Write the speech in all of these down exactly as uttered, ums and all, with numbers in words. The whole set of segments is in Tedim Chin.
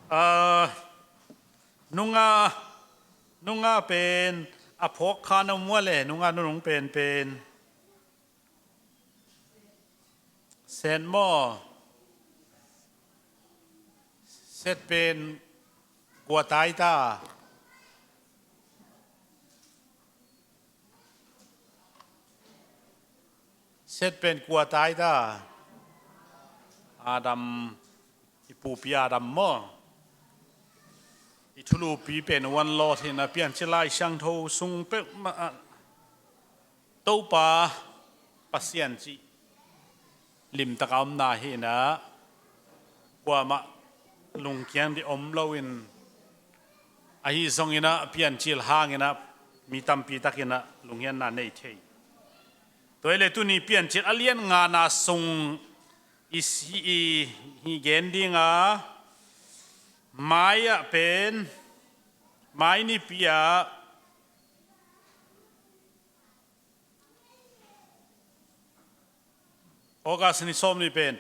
Ah, nunga, nunga pen a phawk kha na mua le, nunga nunung pen pen. Set maw? Set pen kua tai ta? Set pen kua tai ta? Adam, i pupi Adam maw? I thulupi pen one Lord hi na, Piancil Lai Siangtho sung peuhmah ah Topa Pasian cih limtak a omna hi na, kuamah lungkiang ding om loin, ahi zongin ah Piancil hangin ah mi tampi takin ah lunghianna nei thei. Tua hi le tuni Piancil a lian ngana sung i si i hi gen ding a, mai ah pen, mai nipi ah, August ni sawm ni pen,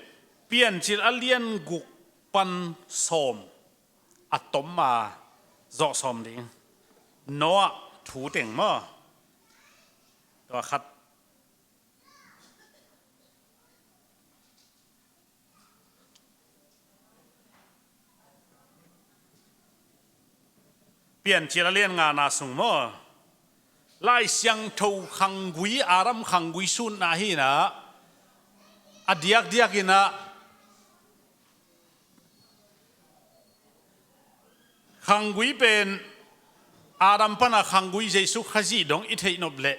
Piancil a lian guk pan sawm a tom a zawh sawm ding. Noah thu teng maw? Tua khat. Piancil a lian ngana sung maw? Lai Siangtho khanggui, Adam khanggui sutna hi na, a diakdiak in ah khanggui pen Adam pana khanggui Jesu Khazih dong i theih nop leh,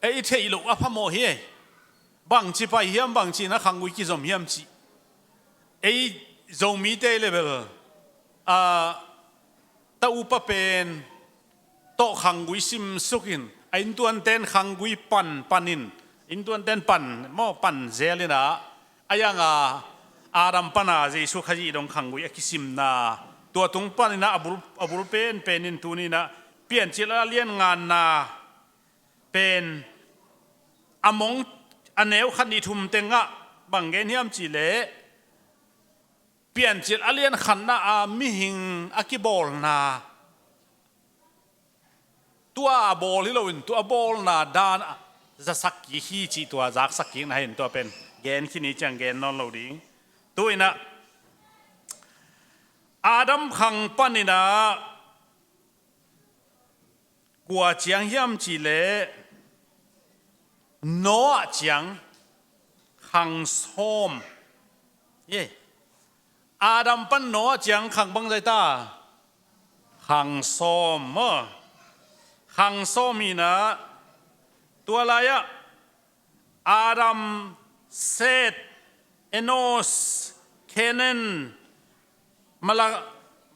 ei i theih loh a phamawh hi. Bangci pai hiam, bangci na khanggui kizom hiam cih. Ei Zomite level a, ta upa pen tawh khanggui simsukin, a inntuanten khanggui pan panin, inntuanten pan maw, pan zelin ah, a yang a Adam pana Jesu Khazih dong khanggui a kisimna, tua tung panin ah a bul, a bul pen penin tuni in ah Piancil a lian ngana pen a mong, a neu khat nih thum tengah bang gen hiam cih leh, Piancil a lian khatna a mihing a kibawlna, tua a bawl hi loin tua a bawlna dan a zasak kik hi cih, tua zaksak kikna hi in, tua pen gen khin hi ciang gen nawn lo ding. Tu in ah Adam khang panin ah kua ciang hiam cih leh Noah ciang khang sawm. Ye. Adam pan Noah ciang khang bangzah ta? Khang sawm maw? Khang sawm hi na, tua lai ah Adam, Seth, Enos, Kenan, Mala-,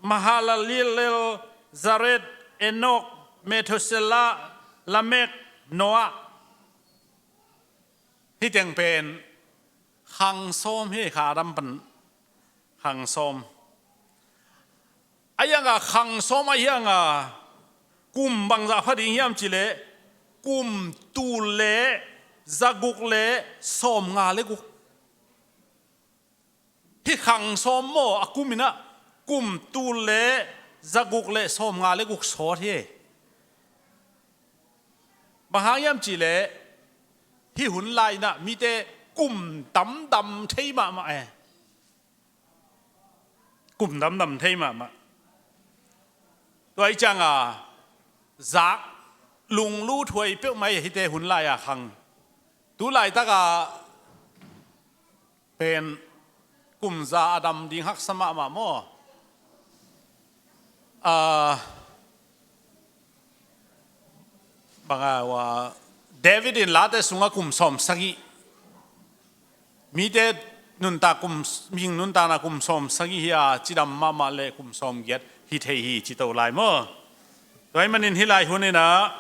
Mahalalel, Jared, Enok, Methuselah, Lamek, Noah. Hih teng pen khang sawm hi kha, Adam pan khang sawm. A hiang a khang sawm a hiang a kum bangzah pha ding hiam cih leh kum tul le zaguk le sawmnga le guk. Hih khang sawm maw, a kum in ah kum tul le zaguk le sawmnga le guk sawt hi. Bang hang hiam cih leh hih hun lai in ah mite kum damdam thei mahmah e. Kum damdam thei mahmah. Tua ahih ciang a zak lunglut huai peuhmah hi, hihte hun lai a khang. Tu laitak a pen kum za a dam ding haksa mahmah maw? Ah, bang a, ua, David in Late sungah kum sawm sagih, mite nuntak kum, mihing nuntakna kum sawm sagih hi a, cidam mahmah le kum sawm giat hi thei hi, ci to lai maw? Tua ahih manin hih lai hun in ah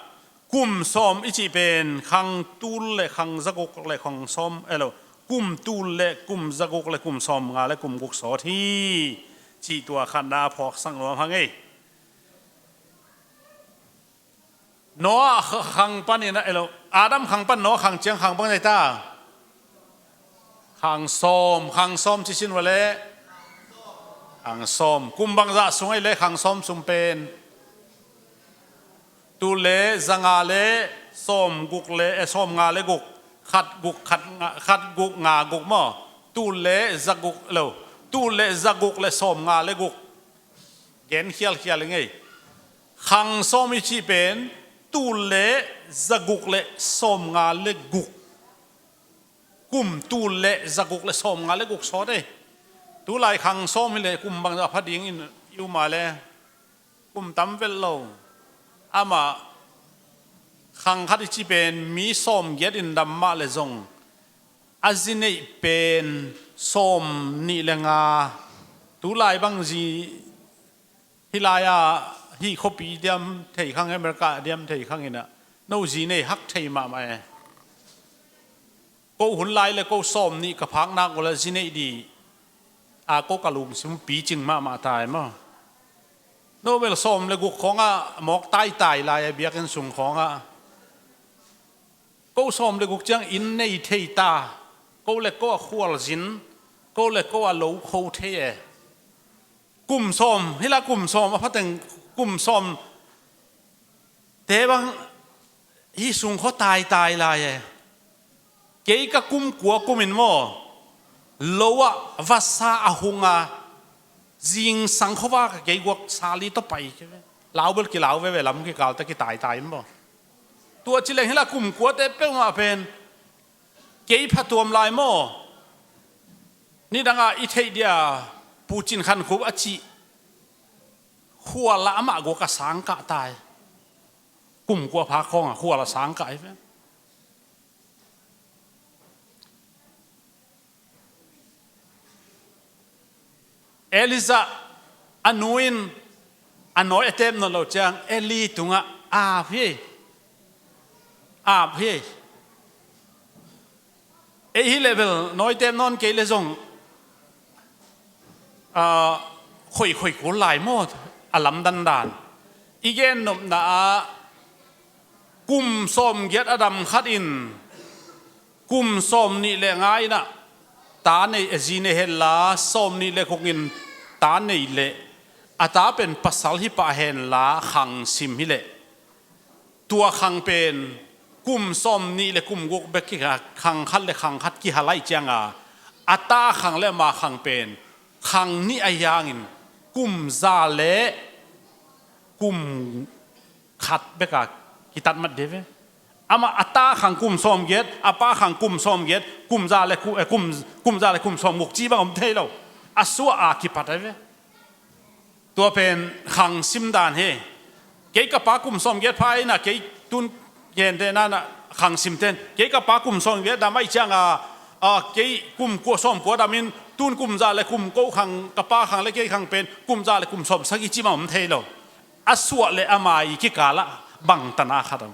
kum sawm i cih pen khang tul le khang zaguk le khang sawm, elo, kum tul le kum zaguk le kum sawmnga le kum guk sawt hi, cih tua khatna phawksak nuam hang ei. Noah kh-, khang pan in ah, elo, Adam khang pan Noah khang ciang khang bangzah ta? Khang sawm, khang sawm ci sin vua leh. Khang sawm. Kum bangzah sung ahih leh khang sawm sung pen tul le za nga le sawm guk le, eh, sawm nga le guk, khat guk, khat nga, khat guk nga guk maw? Tul le za guk lo. Tul le za guk le sawm nga le guk. Gen khialkhial i ngei. Khang sawm i cih pen tul le za guk le sawm nga le guk. Kum tul le za guk le sawm nga le guk sawt ei. Tulai khang sawm hi leh kum bangzah pha dingin i um a le, kum tam velh lo. Amah khang khat i cih pen mi sawm giat in dam mah le zong, a zi neih pen sawm nih le nga. Tulai bang zi, hih lai-ah hih khuapi diam thei khang, America diam thei khang inah, no zi nei hak thei mahmah e. Ko hun lai le ko sawm nih ka phak nak uh le zi neih dih a, ko ka lungsim uh picing mahmah ta e maw? No bel sawm le guk khawngah mawk taitai lai a, biakinn sung khawngah ko sawm le guk ciang inn nei thei ta, ko le ko a khualzin, ko le ko a lo kho thei e. Kum sawm, hih lai kum sawm a phateng, kum sawm te bang hih sung khaw taitai lai e. Kei ka kum kua kum in maw, lo ah vasa a hung a, zingsang khuava ka kei guak sali tawh pai kei ve. Lau bel kilau veve, lam kikal tawh kitaitai in maw. Tua ci leng hih lai kum kuate peuhmah pen kei phatuam lai maw? Nidangah i theih dia Pu Cin Khan Khup a cih khual ah amah guak a sang kah ta e. Kum kua pha khawngah khual a sang kah hi ve. Elijah a nu in a nawi a tep nawn loh ciang Eli tungah ap hi. Ap hi. Ei hi leh bel nawi tep nawn kei le zong, ah, khoikhoi kul lai maw a lamdang dan. I gennopna ah kum sawm giat a dam khat in kum sawm nih le nga inah ta nei, a zi nei henla, sawm nih le guk in ta nei leh a ta pen pasal hi pah henla khang sim hi leh, tua khang pen kum sawm nih le kum guk bek kikal, khang khat le khang khat kihal ahih cianga, a ta khang le ama khang pen khang nih ahi hangin kum za le kum khat bek a kitat mat dih ve. Amah a ta khang kum sawm giat, a pa khang kum sawm giat, kum za le ku-, eh, kum, kum za le kum sawm guk ci bang om thei lo. A suah a kipat ahi ve. Tua pen khang sim dan hi. Kei ka pa kum sawm giat pha inah, kei tun gente nanah khang sim ten, kei ka pa kum sawm giat dam ahih cianga, a, kei kum kua, sawm kua dam in, tun kum za le kum ko khang, ka pa khang le kei khang pen kum za le kum sawm sagih ci mah om thei lo. A suah le ama i kikal ah bangtan a khat om.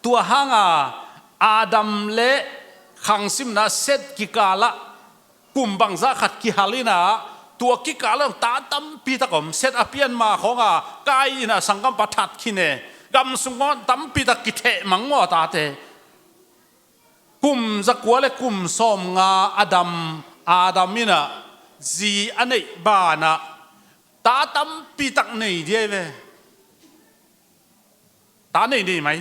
Tua hanga Adam le khang simna Seth kikal ah kum bangzah khat kihal inah, tua kikal ah ta tampi tak om. Seth a pian ma khawnga Kain inah sanggampa that khin e. Gam sung ah tampi tak kitheh mang maw a tate. Kum za kua le kum sawm nga a dam Adam inah zi a neih banah ta tampi tak nei dih ahi ve. Ta nei nei mai.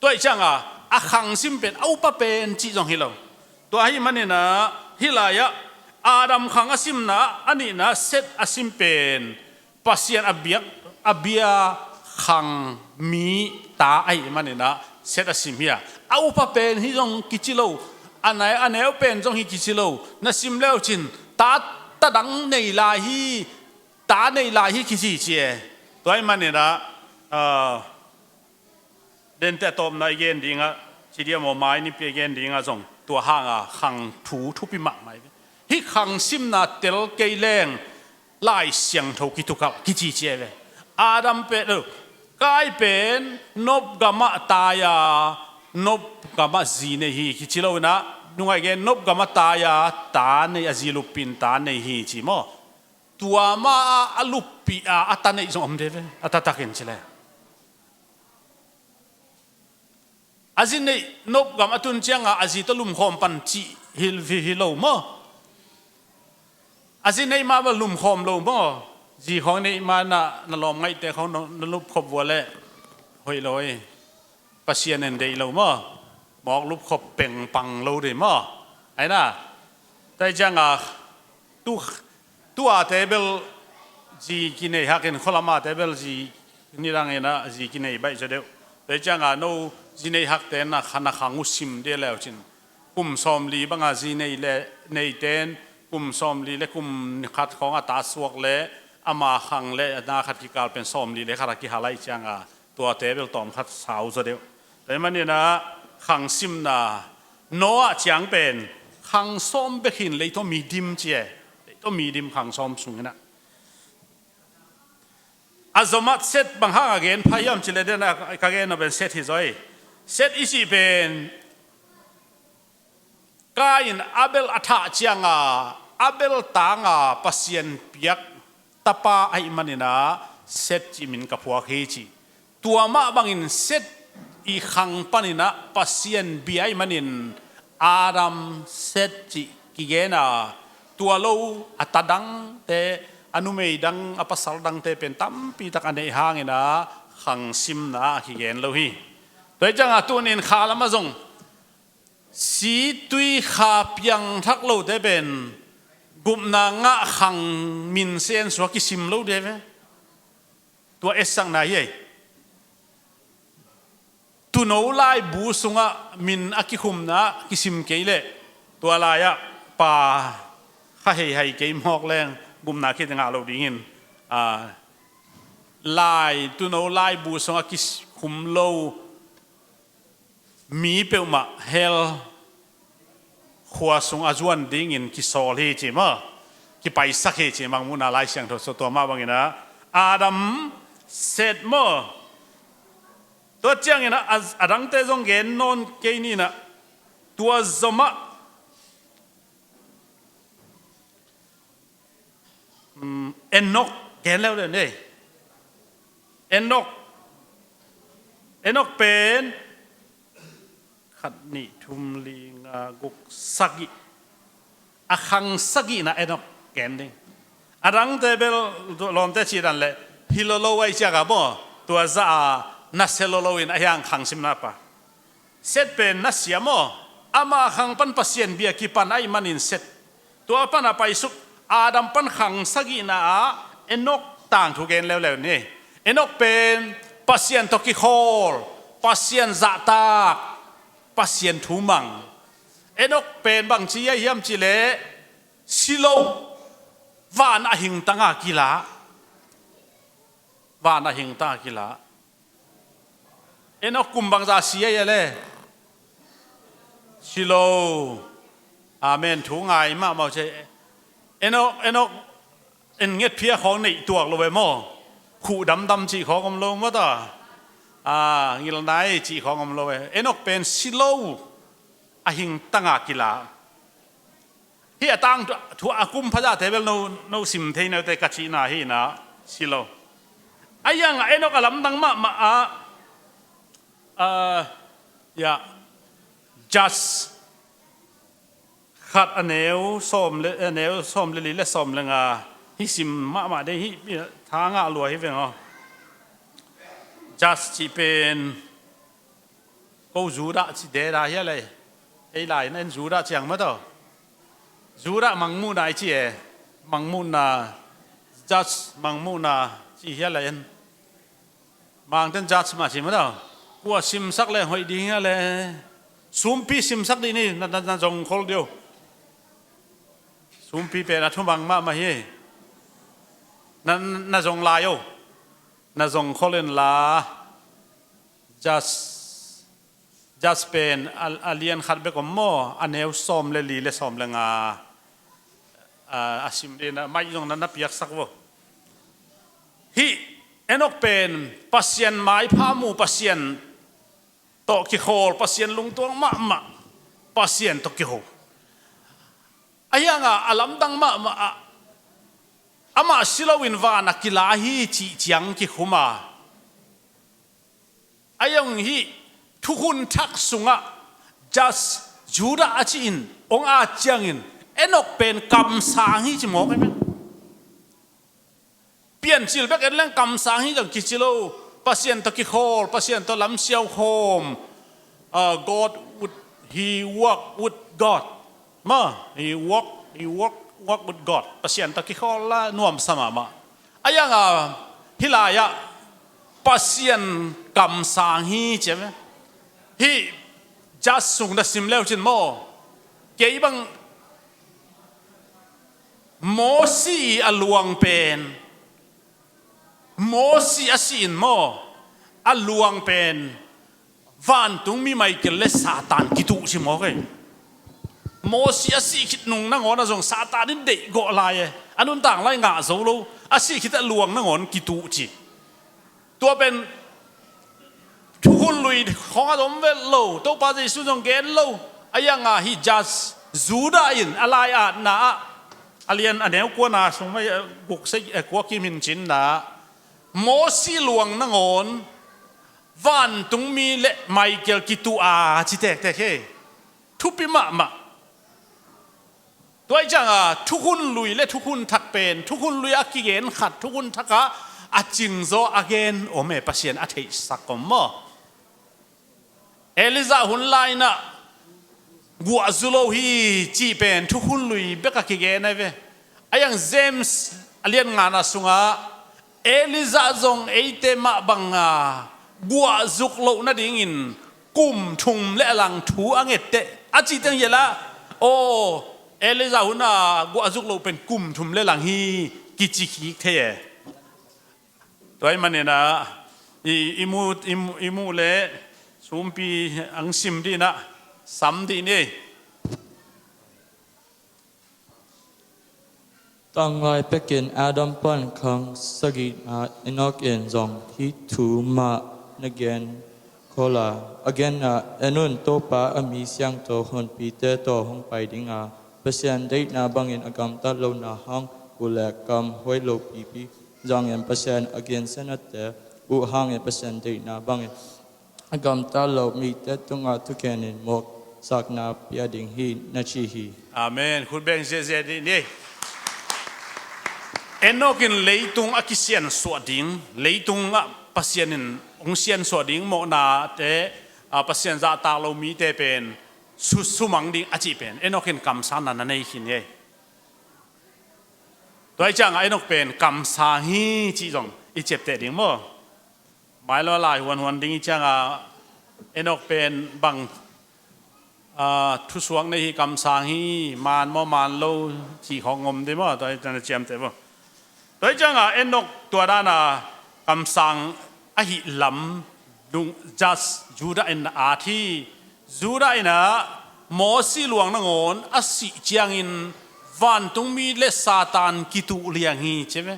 Tua ahih cianga a khang sim pen a upa pen cih zong hi lo. Tua ahih maninah hih lai-ah Adam khang a simna, a nihna Seth a sim pen Pasian a biak, a bia khang mi ta ahih maninah Seth a sim hi a. A upa pen hi zong kici lo. A nai, a neu pen zong hi kici lo. Na sim leucin ta, ta dang nei lai hi. Ta nei lai hi kici ci e. Tua ahih maninah, ah, dente a tawpna i gen dingah, ci dia maw, mai nipi a gen dingah zong tua hanga khang thu thupi mahmah hi. Hih khang simna tel kei leng Lai Siangtho kitukalh kici ci e ve. Adam pen, oh, Kain pen Nop gamah tai a, Nop gamah zi nei hi kici lo inah, nungai gen Nop gamah tai a, ta nei a, zi luppin ta nei hi ci maw. Tua ma a, a luppih a, a ta neih zong om dih ve, a ta takin ci le. A zi neih Nop gam a tun cianga a zi tawh lumkhawm pan cih hi, hi, hi lo maw. A zi neih mah bel lumkhawm lo maw? Zi khawng neih mah na, na lawm ngaihte khawng na, na lupkhop vua leh hoih lo ei. Pasian in deih lo maw? Mawk lupkhop pengpang lo dih maw? Aina. Tua hi cianga tu, tuate bel zi kinei hakin khualamate bel zi nidangin a zi kinei baih zaw deuh. Tua hi cianga no zi nei hakte na kha, na khang uh sim dih leucin kum sawmli banga zi nei le, neiten kum sawmli le kum khat khawng a ta suak le ama khang le na khat kikal pen sawmli le khat a kihal aih cianga tuate bel tawm khat sau zaw deuh. Tua hi maninah khang simna Noah ciang pen khang sawm bek hin, leitawmi dim ci e. Leitawmi dim khang sawm sunginah. A zomah Set bang hang a gen pha hiam cileh den a ka gen a pen Set hi zaw hi. Set i cih pen Kain Abel a thah cianga Abel tanga Pasian piak tapa aih maninah Set cih min ka phuak hi ci. Tua mah bangin Set i khang paninah Pasian bia aih manin Adam Set cih kigena, tua lo a ta dangte, a numei dang, a pasal dangte pen tampitak a neih hanginah khang simna a kigen lo hi. Tua hi cianga tunin kha lamah zong si tui kha piangthak lote pen gupna ngah khang min sen sua kisim lo dih ve. Tua etsakna hi ei. Tuuno laibu sungah min a kikhumna kisim kei leh tua lai-ah pa kha heihai kei mawk leng gupna khit ngah lo dingin, a, lai, tuuno laibu sungah kikhum lo mi peuhmah hell khua sung a zuan dingin kisawl hi ci maw? Kipaisak hi ci, Mangmuhna Lai Siangtho sung tua mah banginah Adam, Set maw? Tua cianginah a, a dangte zong gen nawn kei ninah tua zomah, um, Enok gen leuleu ni. Enok, Enok pen khat, nih, thum, li, nga, guk, sagih. A khang sagihna Enok gen ding. A dangte bel lawmte cih dan leh hi lolo aih cianga maw? Tua zah a nasia lolo in a hiang khang simna pa. Set pen nasia maw? Ama khang pan Pasian bia kipan aih manin Set. Tua pana paisuk Adam pan khang sagihna ah Enok tangthu gen leuleu ni. Enok pen Pasian tawh kikhawl, Pasian zahtak, Pasian thu mang. Enok pen bangci aih hiam cileh si lo, van a hingtanga kila. Van a hingtanga kila. Enok kum bangza si aih a le? Si lo. Amen. Thu ngai mahmah uh ci. Enok, Enok en ngetphia khawng neih tuak lo ve maw? Khuh damdam cih khawng om lo maw ta? A, ngilnai cih khawng om lo ve. Enok pen si lo. A hingtanga kila. Hih a tangthu a kum phazahte bel no, no sim thei naute ka cihna hi inah si lo. A hiangah Enok a lamdang mahmah ah, ah, ya, Judge khat a neu sawm le, a neu sawm le li le sawm le nga, hih sim mahmah dei hih, hih tha ngah lua hi veng aw. Judge cih pen ko Judah ci deda hia lei. Ei lai na en Judah ciang mataw. Judah Mangmuhna i ci e. Mangmuhna, Judge Mangmuhna ci hia lei en. Mangten Judge mah ci mataw. Kua simsak le hoih ding hia le. Sumpi simsak dih ni, na, na, na zong khol dih o. Sumpi pen a thumang mahmah hi. Na, na zong lai o. Na zong khol in la. Judge, Judge pen a, a lian khat bek om maw, a neu sawm le li le sawm le nga, a, a sim dih na, maih zong na, na piaksak vo. Hih Enok pen Pasian maipha mu, Pasian tawh kikhawl, Pasian lungtuang mahmah, Pasian tawh kiho. A hiangah a lamdang mahmah ah amah si loin van a kila hi cih ciang kikhum a. A hiang hih thukhun thak sungah Judge Judah a cihin hong at ciangin Enok pen kamsang hi ci mawk hi ve. Piancil bek en leng kamsang hi zong kici lo. Pasian tawh kikhawl, Pasian tawh lamsiau khawm. Uh, God would, he walk with God. Ma, he walk, he walk, walk with God. Pasian tawh kikhawl la nuamsa mahmah. A ianga hih lai-ah Pasian kamsang hi ci a ve. Hih Judge sung na sim leu cin maw? Kei bang Mosi a luang pen, Mosi a sih in maw, a luang pen vantungmi Michael le Satan kituh ci mawk e. Mosi a sih khit nung nangawn a zong Satan in deihgawh lai e. A nuntak lai ngah zo lo. A sih khit a luang nangawn kituh ci. Tua pen thukhun lui khawng a zom vet lo, Topa Jesu zong gen lo. A ianga hih Judge Judah in a lai-atna ah, a lian a neu kuana sung mai, eh, guk sei, eh, kua kim hin cinna ah, Mosi luang nangawn vantungmi le Michael kituh a ci tektek hi. Thupi mahmah. Tua ih cianga thukhun lui le thukhun thak pen, thukhun lui a kigen khat, thukhun thak ah a cingzaw a gen om e, Pasian a theihsak om maw? Elijah hun lai-inah guah zu lo hi cih pen thukhun lui bek a kigen ahi ve. A iang James a lian ngana sungah Elijah zong eite mah banga guah zuk loh nadingin kum thum le a lang thu a ngette a cih teng hi a lah. Aw, Elijah huna guah zuk loh pen kum thum le lang hi kici kik thei e. Tua ih maninah i, i mu, i mu, i mu le sumpi ang sim dinah sam dih ni. Tanglai pekin Adam pan khang sagihna Enok in zong hih thu mah na gen khola, a genna, en un, Topa a mi siangtho honpite tawh hong pai dinga, Pasian deihna bangin a gamtat lohna hang, gu le kam hoih lo pipi zangin Pasian a gensiatnate uh hangin Pasian deihna bangin a gamtat lo mite tungah thukhenin mawksakna pia ding hi, na ci hi. Amen. Khut beng ziahziah dih ni. Enok in leitung a kisiansuah ding, leitungah Pasian in hong siansuah ding mawhnate, a, Pasian zahtak lo mite pen su, sumang ding a cih pen Enok in kamsangna na nei khin hi. Tua ih ciangah Enok pen kamsang hi cih zong i ciapteh ding maw? Mailam lai huanhuan ding ih ciangah Enok pen bang, a, thusuak nei hi, kamsang hi, maan maw maan lo cih khawng om dih maw? Tua ih ciangah ciamteh maw? Tua ih ciangah Enok tua dana kamsang ahih lam dong Judge Judah in na at hi. Judah in ah Mosi luang nangawn a sih ciangin vantungmi le Satan kituh liang hi ci ve.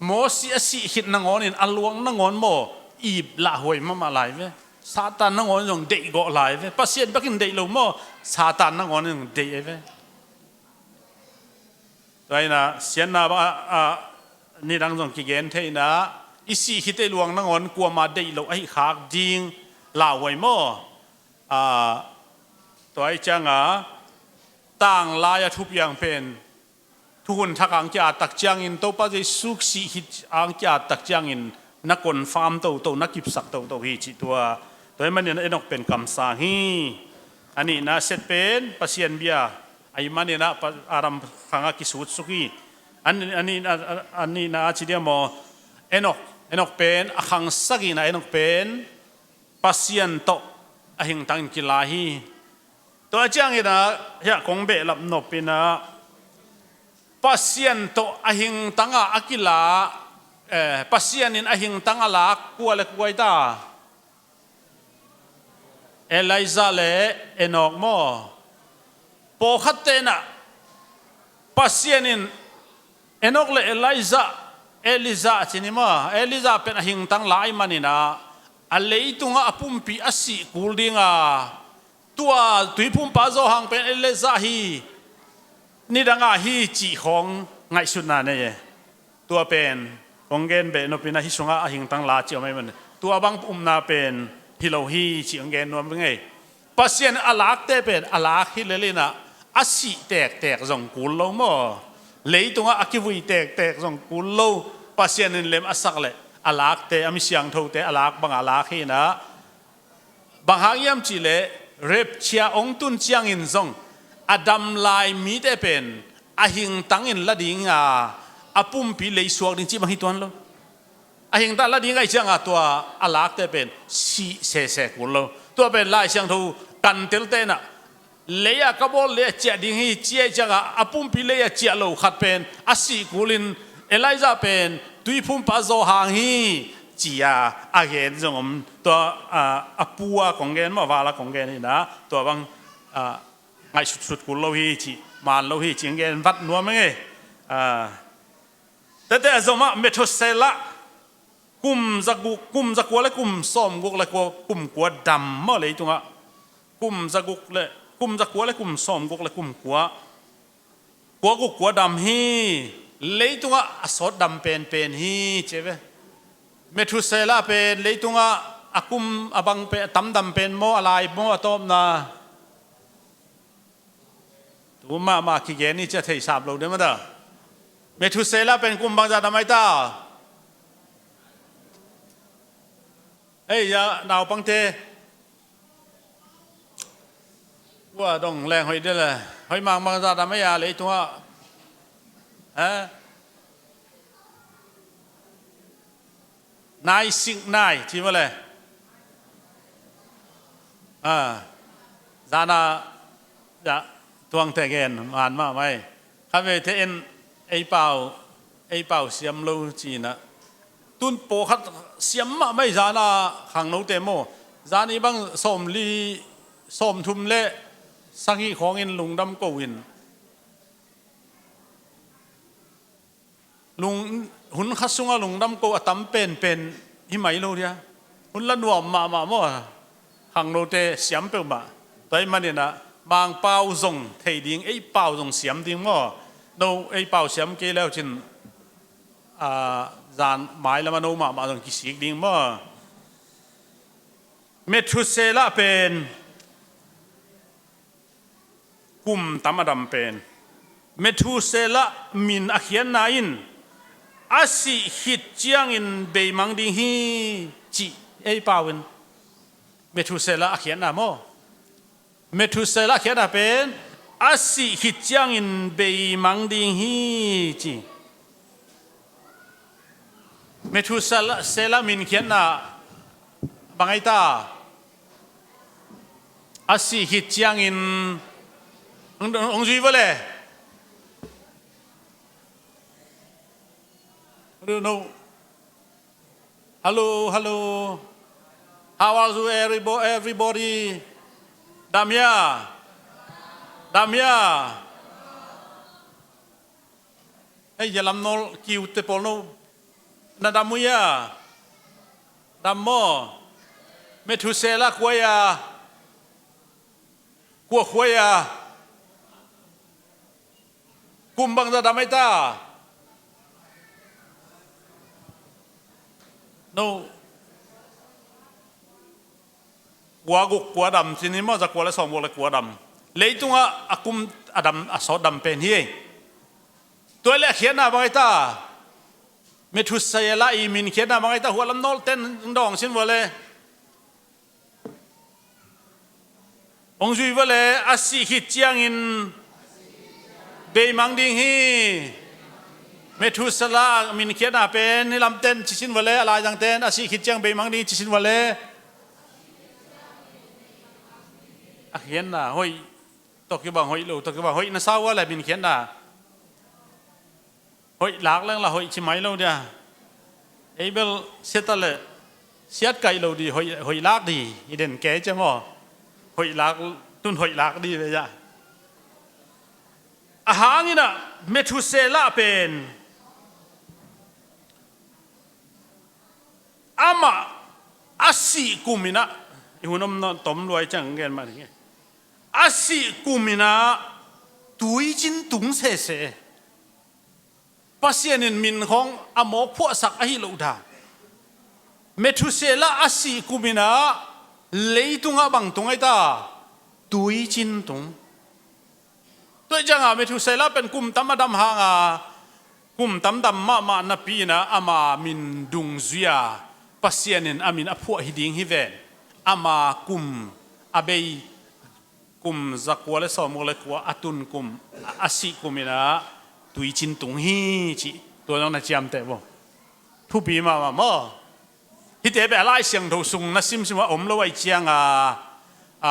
Mosi a sih khit nangawn in a luang nangawn maw ip lahhuai mahmah lai ve. Satan nangawn in zong deihgawh lai ve. Pasian bekin deih lo maw, Satan nangawn in zong deih ve. Tua inah siatna bang a, a, nidang zong kigen thei inah i sih khit teh luang nangawn kuama deih lo ahi khak ding lauhuai maw? A, tua ih cianga tanglai a thupiang pen thukhun thak ang ki-at tak ciangin Topa Jesu sih khit ang ki-at tak ciangin na confirm toto, na kipsak toto hi cih tua. Tua ih manin Enok pen kamsang hi. A nihna set pen Pasian bia ahi maninah Adam khangah kisutsuk hi. A ni, a nihna, a nihna a ci dia maw? Enok, Enok pen a khang sagihna Enok pen Pasian tawh a hingtangin kila hi. Tua cianginah hiah kong behlap nopinah Pasian tawh a hingtanga a kila, eh, Pasian in a hingtang a lak kua le kua hi ta? Elijah le Enok maw? Pawlkhat tenah Pasian in Enok le Elijah, Elijah cini maw, Elijah pen a hingtang lai maninah a leitungah a pumpi a sih kul dinga tua tuiphumpa Johan pen Elijah hi, nidangah hi cih khawng ngaihsutna nei e. Tua pen kong gen behnopinah hih sungah a hingtang la cih om ahi man. Tua bang upna pen hi lo hi cih kong gen nuam ngei. Pasian a lakte pen a lak hi lelinah A sih tektek zong kul lo maw? Leitungah a kivui tektek zong kul lo. Pasian in lem a sak leh a lakte, a mi siangthote a lak bangah a lak hi inah. Bang hang hiam cihleh rapture hong tun ciangin zong a dam lai mite pen a hingtangin la dinga, a pumpi lei suak ding cih bang hi tuan lo. A hingtang la ding ahih cianga tua a lakte pen sih sese kul lo. Tua pen Lai Siangtho kantelte inah, lei-a ka bawl lei-a ciah ding hi ci ahih cianga a pumpi lei-a ciah lo khat pen a sih kulin Elijah pen tuiphumpa zaw hang hi ci-a a gen zong om. Tua a, a pu-a kong gen maw, a val-a kong gen hi inah, tua bang a, ngaihsutsut kul lo hi ci, man lo hi ci hong gen vat nuam ing e. A, tete a zomah Methuselah kum zaguk, kum zakua le kum sawmguk le kua, kum kua dam maw leitungah. Kum zaguk le, kum zakua le kum sawmguk le kum kua, kua guk kua dam hi. Leitungah a sawt dam penpen hi ci ve. Methuselah pen leitungah a kum a bang pen, a tam dam pen maw, a lai maw, a tawpna? Tu mahmah kigen ni cia thei sap lo deuh mah ta. Methuselah pen kum bangzah dam ai ta? Ei, ya, naupangte. Ua dong leng hoih deuh le. Hoih mang bangzah dam ai a leitungah? Ha? Nai sik nai ci maw le. A, zana, ya, tuangte gen man mahmah ei. Khatvei te in ei pau, ei pau siam lo ci inah. Tun pawlkhat siam mahmah ei zana khangnote maw. Zani bang sawmli, sawmthum le sagih khawngin lungdam ko in. Lung, hun khat sungah lungdam ko a tam penpen hi mai lo dia. Hun la nuam mahmah maw. Khangnote siam peuhmah. Tua ahih maninah Mangpau zong thei ding, ei pau zong siam ding maw. No ei pau siam kei leucin, a, zan mailamah no mahmah zong kisik ding maw. Methuselah pen kum tam a dam pen. Methuselah min a khiatna in a sih khit ciangin beimang ding hi cih ei pau in. Methuselah a khiatna maw. Methuselah a khiatna pen a sih khit ciangin beimang ding hi ci. Methuselah, Selah min khiatna bang ai ta? A sih khit ciangin hong, hong zui vua le. I don't know. Hello, hello. How are you, everybo-, everybody? Dam hia? Dam hia? Hei, ya lam nawl kiu te pawl no. Na dam uh hia? Dam maw? Methuselah kua hia? Kua khua hia? Kum bangzah dam ai ta? No. Kua guk kua dam cin hi maw, za kua le sawm guk le kua dam. Leitungah a kum a dam, a sawt dam pen hi ei. Tua le a khiatna bang ai ta? Methuselah i min khiatna bang ai ta? Hua lam nawl ten dawng sin vua le. Hong zui vua le, a sih khit ciangin beimang ding hi. Methuselah min khiatna pen hi lam ten ci sin vua le, a laizang ten a sih khit ciang beimang ding ci sin vua le. A khiatna hoih, tawh kibang hoih lo, tawh kibang hoih na sau vua le min khiatna. Hoih lak leng la hoih ci mai lo dia. Ei bel siat a le siat kaih lo di, hoih, hoih lak di. I den kei cia maw. Hoih lak, tun hoih lak di ve ya. A hang inah Methuselah pen amah a sih kum inah, i hun om na tom luai ciang gen mah ding e. A sih kum inah tuicin tung sese. Pasian in min khawng a mawk phuahsak ahi loh dan. Methuselah a sih kum inah leitungah bang tung ai ta? Tuicin tung. Tua hi cianga Methuselah pen kum tam a dam hanga, kum tam dam mahmah napi inah ama min dungzui a, Pasian in a min a phuah hi ding hi ven. Ama kum a bei, kum zakua le sawmguk le kua a tun kum, a, a sih kum inah tuicin tung hi cih tua zong na ciamteh vo. Thupi mahmah maw? Hihte beh a Lai Siangtho sung na simsim a om lo ahih cianga, a,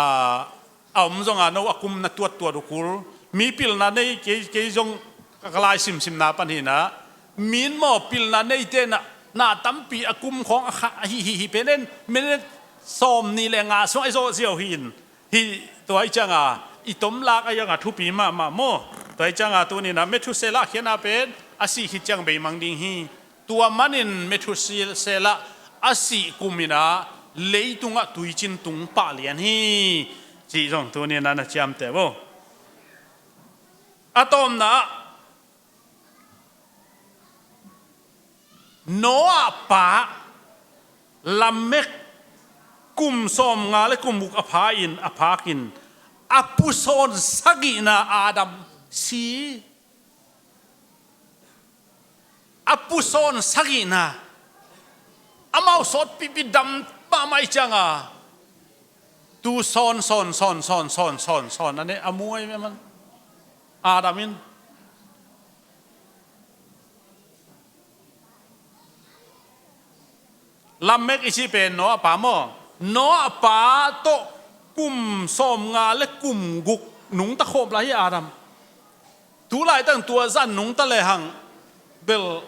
a om zonga no a kum na tuattuat uh kul. Mi pilna nei kei, kei zong ka Lai simsimna pan hinah, min maw pilna neite na, na tampi a kum khawng a kha, a hih, hih, hih pen en, minute sawm nih le nga sung a i zawh ziau hin. Hih tua hi cianga i tomlak a ianga thupi mahmah maw? Tua hi cianga tuninah Methuselah khiatna pen a sih khit ciang beimang ding hi. Tua manin Methuselah a sih kum inah leitungah tuicin tung pah lian hi cih zong tuninah na ciamteh vo. A tawpna ah Noah pa Lamek kum sawmnga le kum guk a pha in, a phak in, a pusawn sagihna Adam si. A pusawn sagihna. Amau sawtpipi dam mahmah hi cianga tu sawn, sawn, sawn, sawn, sawn, sawn, sawn a ne a muai ve man. Adam in Lamek i cih pen Noah pa maw? Noah pa tawh kum sawmnga le kum guk nungta khawm lai hi Adam. Tu laitak tua zah nungta lehang bel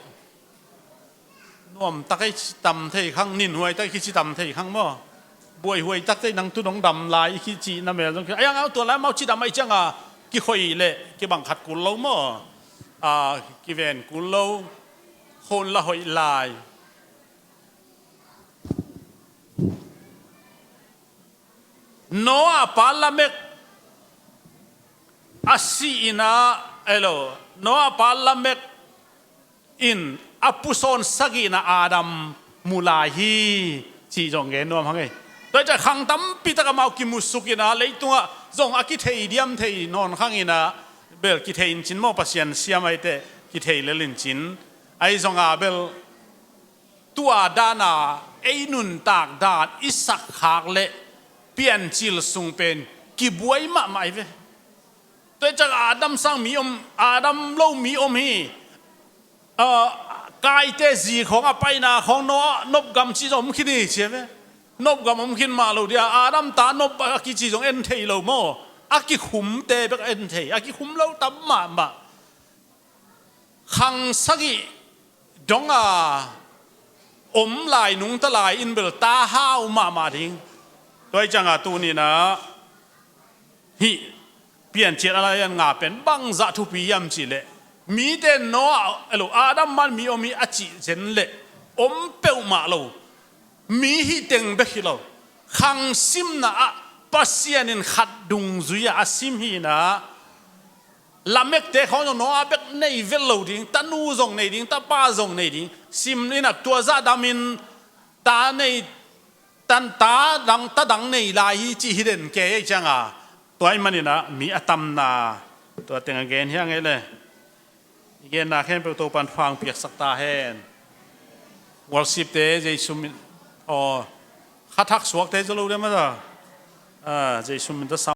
nuamtak ei ci tam thei khang, ninhuaitak ei kici tam thei khang maw? Buaihuaitak tei nang tu dong dam lai i kici na mel zong ki. Ayang au tua lai mau ci dam ai cianga kikhoih le kibang khat kul lo maw? A, kiven kul lo. Khon la hoih lai. Noah pa Lamek a sih inah, elo, Noah pa Lamek in a pusawn sagihna Adam mu lai hi cih zong gen nuam hang ei. Tua hi ciah khang tampitak amau kimusuk inah leitungah zong a kithei diam thei nawn khang inah bel kithei in cin maw, Pasian siam aite kithei lel in cin. Ahi zonga bel tua dana ei nuntak dan i sakkhak le Piancil sung pen kibuai mahmah hi ve. Tua hi ciah Adam sang mi om, Adam lo mi om hi. A, kaite zi khawng a paina khawng Noah, Nop gam ci zong om khin hi ci hi ve. Nop gam om khin mah lo dia Adam ta Nop a kici zong en thei lo maw? A kikhumte bek en thei, a kikhum lo tam mahmah. Khang sagih donga om lai nungta lai in bel ta hau mahmah ding. Tua hi cianga tuninah hih Piancil a lai an nga pen bangzah thupi hiam cihleh mite Noah, elo, Adam man mi om hi a cih zen leh om peuhmah lo. Mi hih teng bek hi lo. Khang simna ah Pasian in khat dungzui a a sim hinah Lamekte khawng zong Noah bek nei vet lo ding, tanu zong nei ding, tapa zong nei ding. Sim inah tua zah damin ta nei, tan ta dang, ta dang nei lai hi cih hi den kei ei cianga. Tua ahih maninah mi a tamna tua tengah gen hiang ei le. I genna khempeuh Topan thupha piaksak ta hen. Worshipte Jesu min, aw, khathak suakte zo lo deuh mah ta. A, Jesu min ta sam.